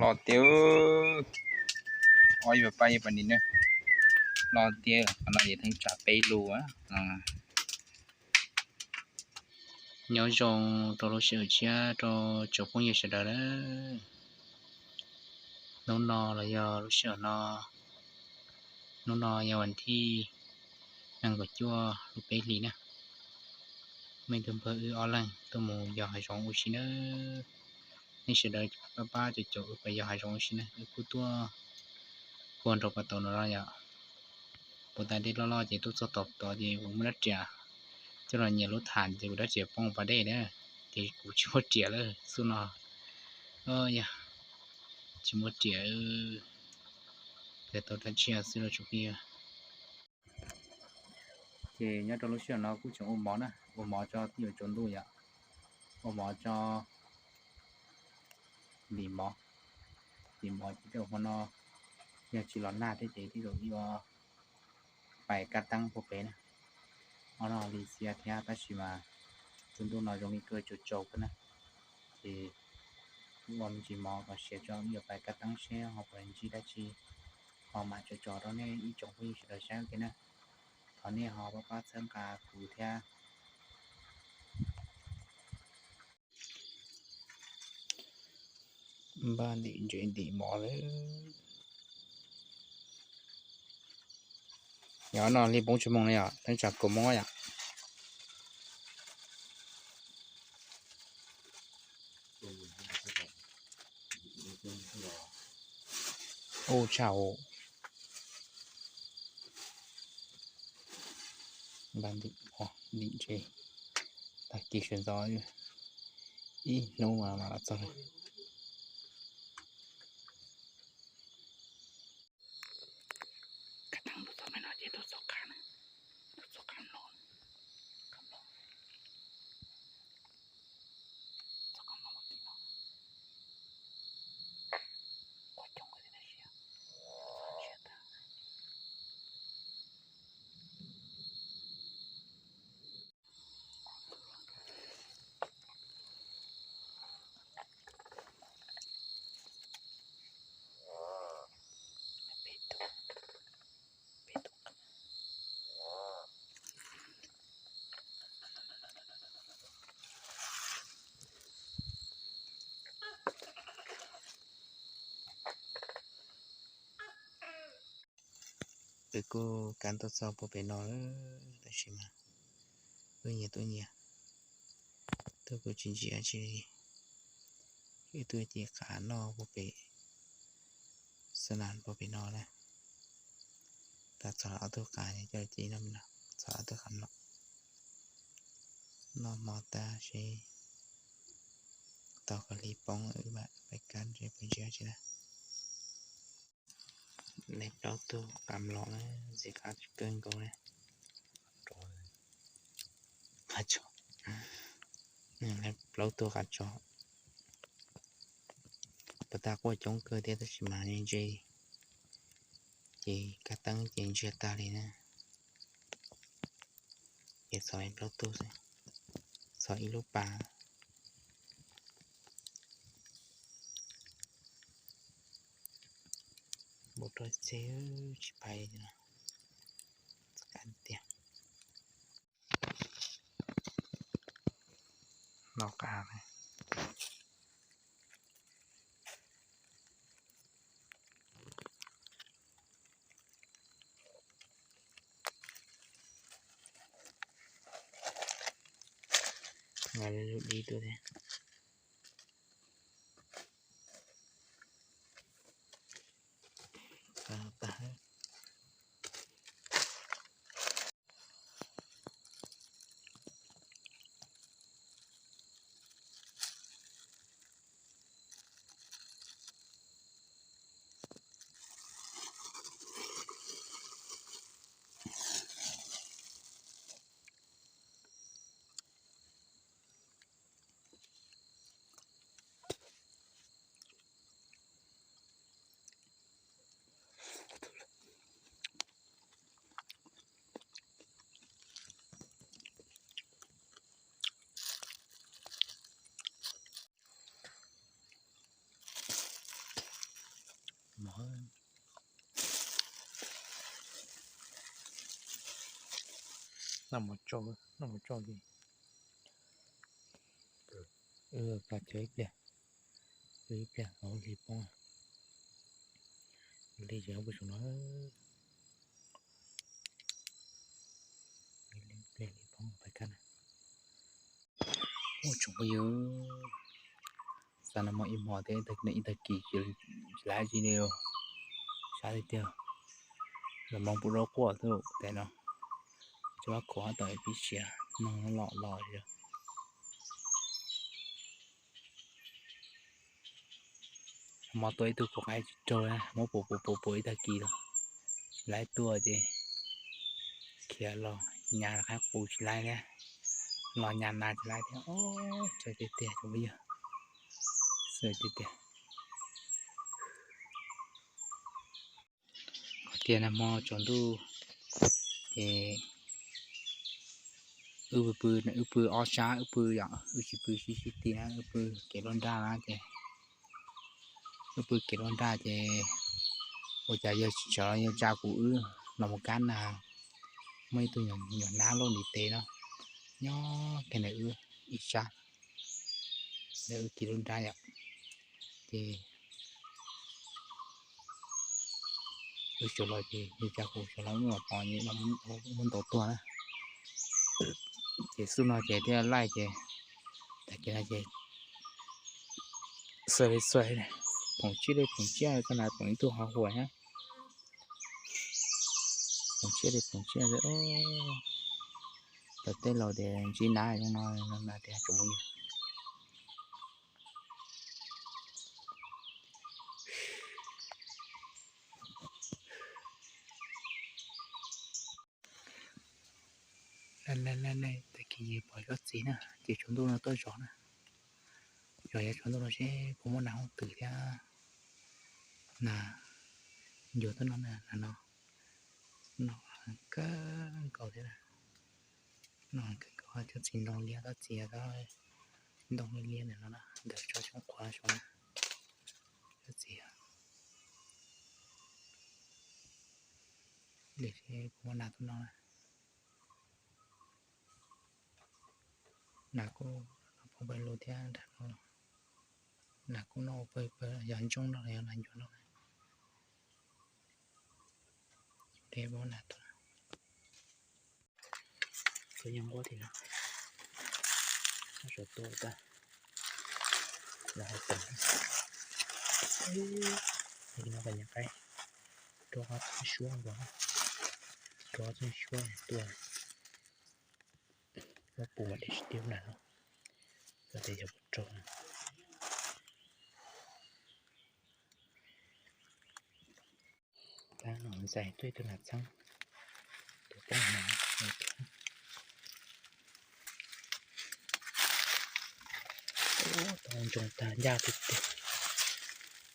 Los tiag, ob yuav pab yuav pab nim ne, los tiag, qhov no ces theej tsam peb lus. Nyob zoo rau lub sij hawm tshiab rau tsoom phooj ywg sawv daws na. Hnub no los yog lub sij hawm no, hnub no yog vas thib nees nkaum cuaj lub peb hlis na. Muaj ib tug npawg wb ob leeg tuaj mus yos hav zoov ua si na. Nej sawv daws pab pab caum caum wb pab yos hav zoov ua si na, wb kuj tuaj puag nraum pas taus no yom. Puag ta dej loj loj ces tuaj txog tom tod ces kuv muaj dab riam coj los nyias lub tham ces kuv dab riam poob pas dej na, ces kuv tsis muaj riam lawm xub no. Yog tsis muaj riam, hais tau dab tsi xwb los tsoom phooj ywg. Ces nyob rau lub sij hawm no kuj tseem ua mov na, ua mov tso twb yuav tsaus ntuj yom, ua mov tso ntim mov, ntim mov ces tej zaum hmo no yog tsis los nag thiab ces tej zaum yuav pais kab teeb puag pem na. Ob no li xiab thiab tab sis mas tus ntuj no zoo li kawg tsaus tsaus kawg na, ces kuj ua me ntsis mov kom siav tso wb yuav pais kab teeb seb ho puas ntsib dab tsi, ho mam tso tso rau nej ib tsoom phooj ywg sawv daws saib ua ke na. Thov nej ho pab pab txhawb nqa kuv thiab. Npaj ntim ntses ntim mov lawm. Yog no li poob tsis moos li os, teeb tsam kaum moos yom. Ub tshaj, npaj ntim, ntim ntses, tag kis sawv ntxov ib hnub mas mam los txog. Wb kuj kab tuaj txog puag pem no lawm tab sis mas wb nyias tuaj nyias, twb kuj tsis ntsia tsi li. Wb tuaj ces qav noj puag pem, xab nas puag pem no na. Tab txog ob tug qav coj cia no, txog ob tug qav mlom. Noj hmo tag seb tau koj li poob wb mam pais kab seb puas ntsia tsi na. Neb plaub tug qav mlom na, ntxim qab kawg nkaus na. Qav tso, neb plaub tug qav tso. Puag ta quaj coob kawg thiab tab sis mas ntse, ces kab teeb ces ntsiag tag li na. Ces txog plaub tug xwb, txog ib lub pas. Npau rau txij tsis pais, txoj kab tiag. Noj qab. Nqa lub dib tuaj thiab. Noj mov tsau, noj mov tsau li. Wb plas chaw ib pliag, wb ib pliag los hli poob. Li ces pw saum no. Ib pliag hli poob pais kab na. Ua tsoom phooj ywg, xav noj mov ib hmo thiab ib tag kis tsis laib tsi li. Sab tiag tiag, los moo pub rau quaj xwb tes no. Cov vaj khaum hab tau pib siav, noog los los. Hmo tuaj ib tug phuam qaib tsis raug, muab puas puas puas puas ib tag kis los tsis laib tuaj ces khiav los nyas rov qab qus tsis laib thiab, los nyas nas tsis laib thiab. Xav tiag tiag tsoom phooj ywg, xav tiag tiag. Qhov tiag nag hmo tsaus ntuj ces wb pw, wb pw ob sab, wb pw yom, wb tsis pw sib sib ti na, wb pw kev luaj nraj na ces, wb pw kev luaj nraj ces ua cas yawg tsis sawv los yawg tsa kuv wb los mus kab nas, muaj ib tug nyuam nab loj ntiv tes no nyob kiag ntawm wb ib sab, ntawm wb kev luaj nraj yom. Ces wb sawv los ces yawg tsa kuv sawv los wb mam pom muab ntaus tuag na. Ces xub no ces thiaj laij ces, tag kis no ces xuas li xuas, phoom tsiaj li phoom tsiaj, txoj nas phoom ib tug ho huam thiab. Phoom tsiaj li phoom tsiaj. Thaum tej laus tias ntsib nab zoo no, no tias tsoom phooj ywg. Tag kis pom tsob txiv na, ces tsaus ntuj no tuaj zov na. Zov yav tsaus ntuj no seb puas muaj nas hooj twm thiab. Nas ncua tuaj no, nas no, no kawg nkaus thiab. No kawg nkaus, tsob txiv ntoo liab, tsob txiv ntoo liab ntawm no na, ntawm tsob xyoob qhuav saud na. Tsob txiv, li seb puas muaj nas tuaj no na. Nas kuj poob pawg lug thiab nram no. Nas kuj noj pawg, yog ntsooj noj los yog nas ncuav noj. Deb muab nas tuaj. Kuv nyob nquab tim no, noj saum tua tag, los hais tag. Li no kom nyob qaib, rau qhov txheej suab nkaus, rau qhov txheej suab tuaj. Muab pum mam li tsis tib nas no, yog tias yog pum raug. Tab no ntxais tuaj ib tug nas txheeb, tus poob hauv no. Tau ntsoog tag ncaj tiag tiag,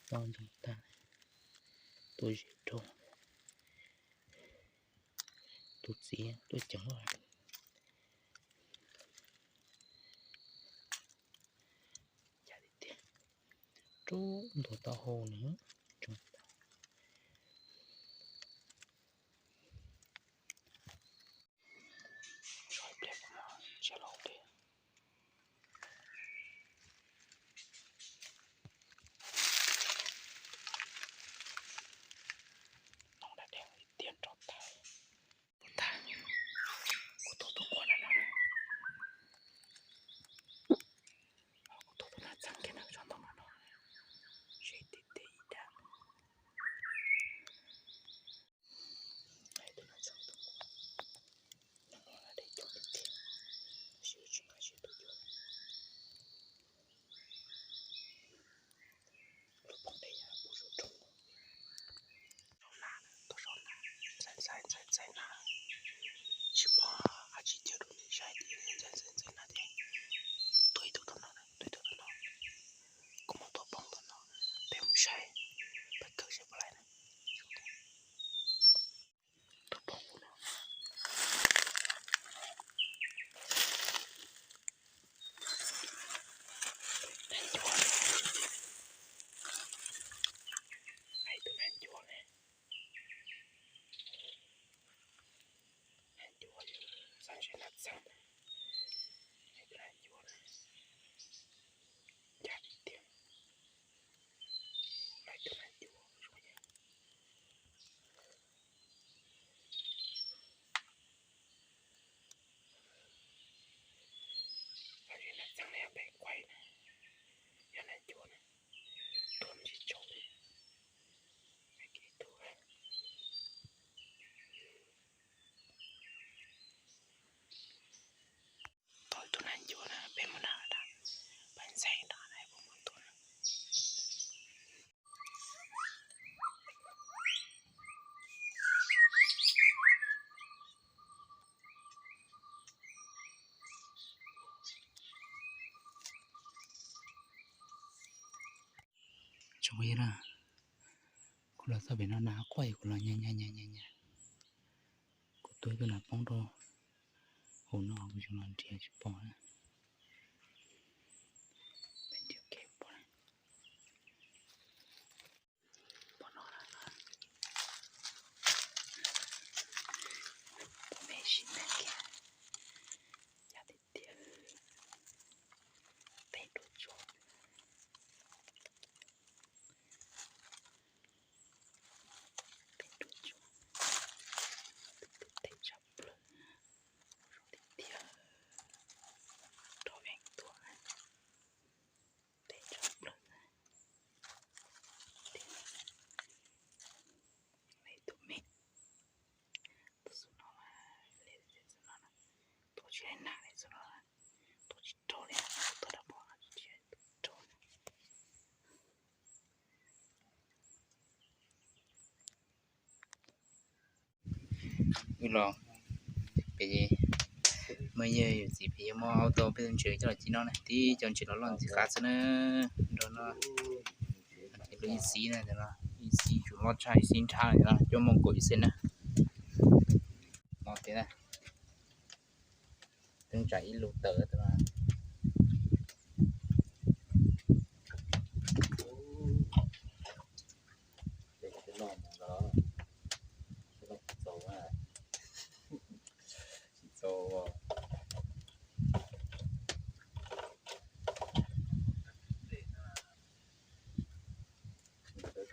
tau ntsoog tag, tua zis raug. Tus txiv tuaj ceev lawm. Ncaj tiag tiag, rub ntua taub hau nws ntsoog tag. Ib pliag kuv mam ntsiab los ua dej. Noog da dej tiag nrov tag. Puas tag? Kuv tua tus quaj na no. Kuv tua tus nas txheeb kiag na, tso ntoo no no. Seb tib teb ib dab. Pliag peb kuaib na, yog nag ncuav na, tuag ntshe tsaus li. Ib tug, tau ib tug nag ncuav na, peb mus nag tas, peb ntxeev nrad na, peb mus tuag na. Tsoom phooj ywg na, kuv los txog pem no na, quaj kuv los nyas nyas nyas nyas nyas. Kuv tua ib tug nas poob rau hauv no, kuv tseem los nrhiav tsis pom na. Peb nrhiav kev pom na. Pom no na. Tus me sim neej kiag, yog tiag tiag, peb nruab tsuag, peb nruab tsuag, tus teb tshaj plaws, zoo tiag tiag, rov veem tuaj, teb tshaj plaws. Tus me, tus xub no, tus tsis nag li xub no, tus tsis raug li, tus rau pom tsis raug. Wb los pem, muaj yawg yawm txiv pem yuav muab auto peb tus ntses coj los ci no na, tib co ntses loj loj ntxim qab xwb na. Nrog no, ib xib na, ib xib tsuas loj tshaj, ib xib nrhab no, cuaj moos kaum ib xees na. No tiag na, twb tsam ib lub tawm no.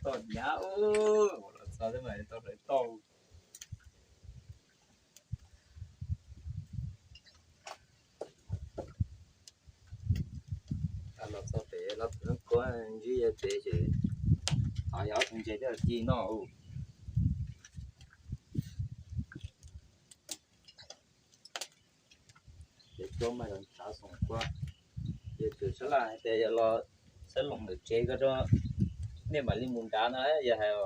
Toj nyab, los txog twb mas tau hlawv toj. Los txog pem los tus kuab ntsib yawg tsev ces thov yawg ob tug ntses coj ci noj. Ces tuaj mas los ntshav xoom kuab, yawg tsev sab laj hais tias yog los sab loos ntawm tsev ko, nej mam li mus nrad no, yog hais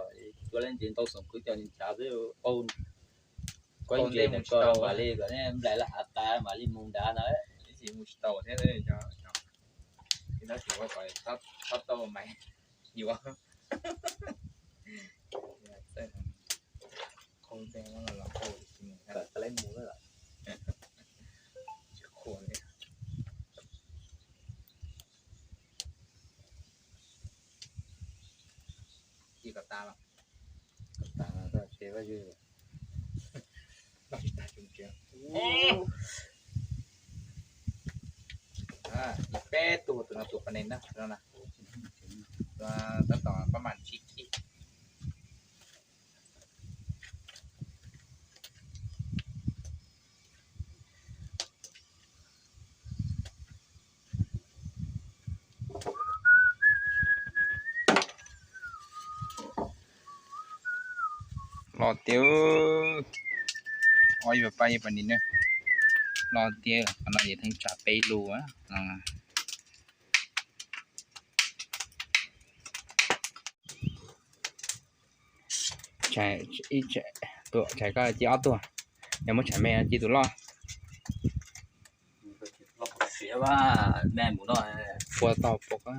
tuaj lawm ntses ntau xoom kuab cov ntshav xwb, qaug ntses ko mam li kom nej nplaim laj hav tas mam li mus nrad no. Ib tsis mus tsis tau thiab, ib tab sis ua kom txhob tau mas yuav. Qaug ntses no los qaug tsis mus, tsis qhuas li. Ci kom tas los, kom tas los txog tsev Vaj Ywg. Peb tug, tus no tus qhov nees na, tab tom pab mam ntsib khib. Los tiag, ob yuav pab yuav pab ni ne. Los tiag, qhov no yog theej tsam peb lus. Tshais koj ci ob tuag, yog muab tshais me ci tus loj. Pua tau pua.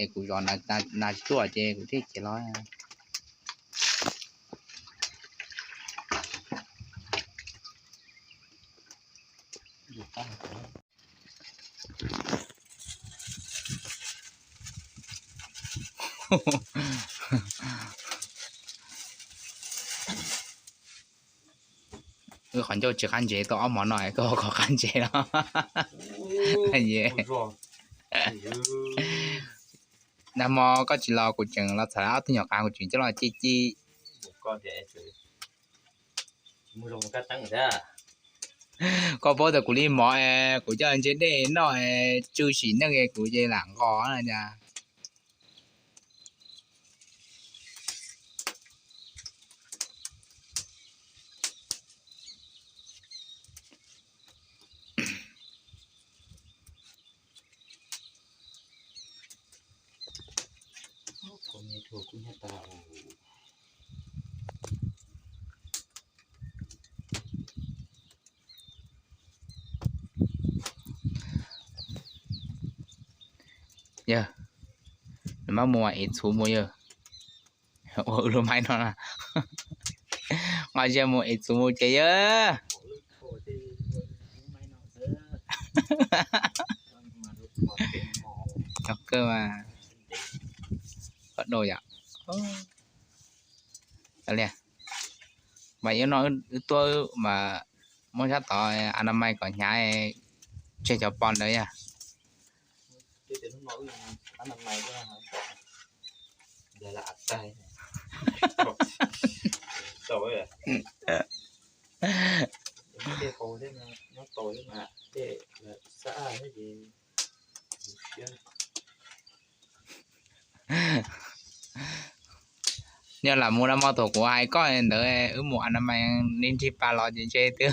Es kuv zov nas tsis tuaj ces kuv thiaj khiav los. Wb qhov ncauj tsis qab ntsev tau ob hmo no, koj qhov qab ntsev los. Nag hmo koj tsis los kuv tseem los txham ob tug nyuam qav kuv tseem coj los ci ci. Koj paub tias kuv li mov, kuv coj ntse dej noj, tsw sim neej kuv ces lam nqos na. Yog, nws mam mus ev txhuv mus yog. Ua wb lub maib no na. Nqa zia mus ev txhuv mus ces yog. Cog kawg mas. Koj dau yom. Li mas ib no wb tuaj mas muab sab tod anamais kom hnyav tseg cov pos ntawd yog. Nyob lam mus no mas thaum kuv hais koj ntawd wb mus anamais li nrig pas los ces ntshe twb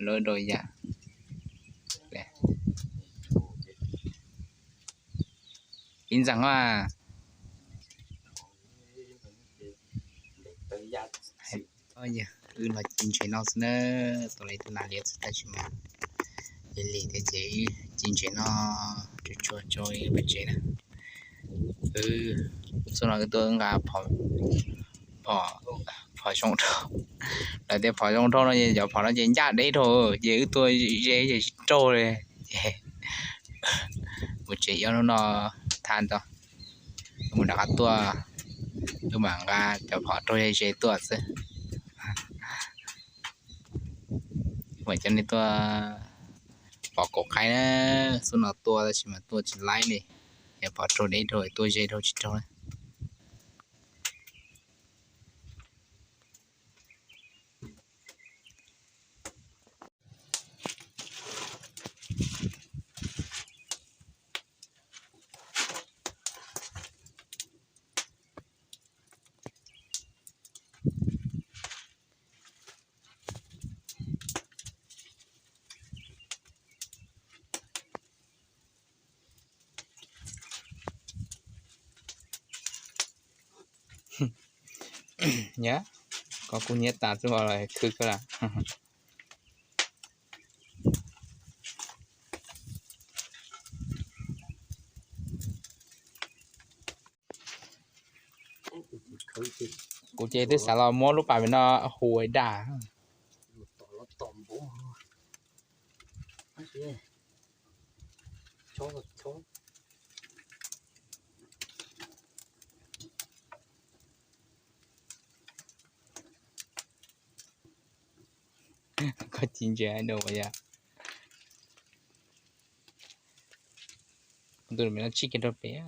lub rau yam. Ib ntxeeg a. Wb los ci ntses no xwb na, tau li tau nas liab xwb tab sis mas lig lig thiab ces ci ntses no tsuag tsuag rau peb tsev na. Xub no wb tuaj nqa phom, phom zoo dhau, lawv tias phom zoo dhau no ces cov phom no ces ncaj deb dhau ces wb tuaj ze ces tsis raug li ces mus tsev ib hnub no tag ntawd mus rov qab tuaj, wb mam nqa cov phom raug ze ze tuaj xwb. Mam coj nej tuaj pom kaum qaib na, xub no tuaj tab sis mas tuaj tsis laib li, yog phom raug deb dhau tuaj ze dhau tsis raug na. Nyab, koj kuj nyiam tas txuj los khwv kawg lawm. Kuv ces twb xav los muab lub pas pem no hu ua daj. Koj ci ntses dau yom. Tus me no tsij kiag rau pem.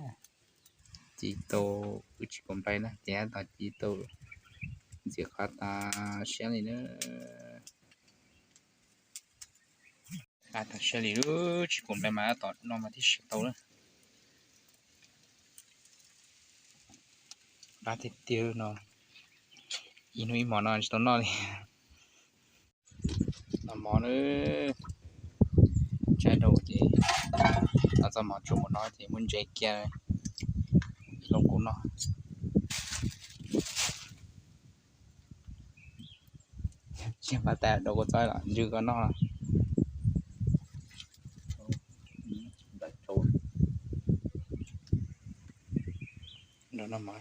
Ci tau, wb tsis pom npai na ces tab tom ci tau ntxim qab tas siab li na. Qab tas siab li, tsis pom npai mas tab tom no mas thiaj siav tau na. Qab tiag tiag no, ib hnub ib hmos no tsis tau noj li. Noj mov na, tshaib dhau ces noj txoj mov tsuas mus no ces muab ntse kiag ib lub kuv noj. Tsis npaj tas rau kuv txob los ntsw koj noj. Rau noj mov.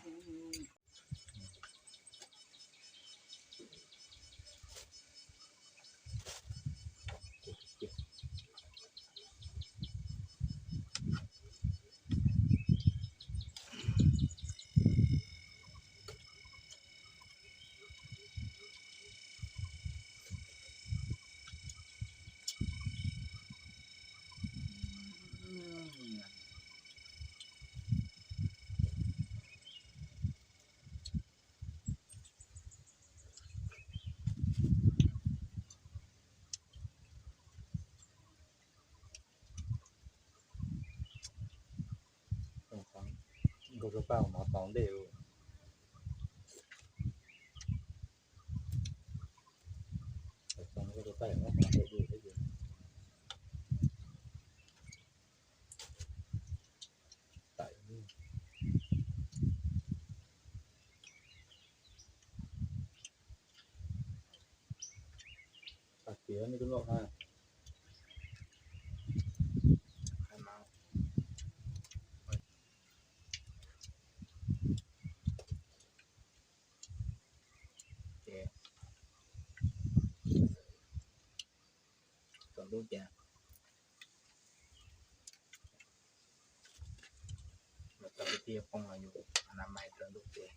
Ua rau paj mov tau ntej. Ces tau lub cas, mas tau tiaj poob los yus na, mais rau lub ces.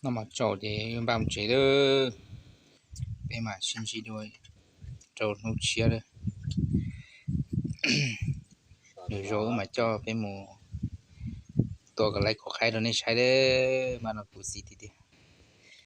Noj mov tsaus ces yuav npaj mus tsev lawm. Peb mam sib ntsib dua rau hnub tshiab lawm. Nws zoo wb mam coj peb mus tua kom laib kauv qaib rau nej saib lawm, mas no kuv xis tiag tiag.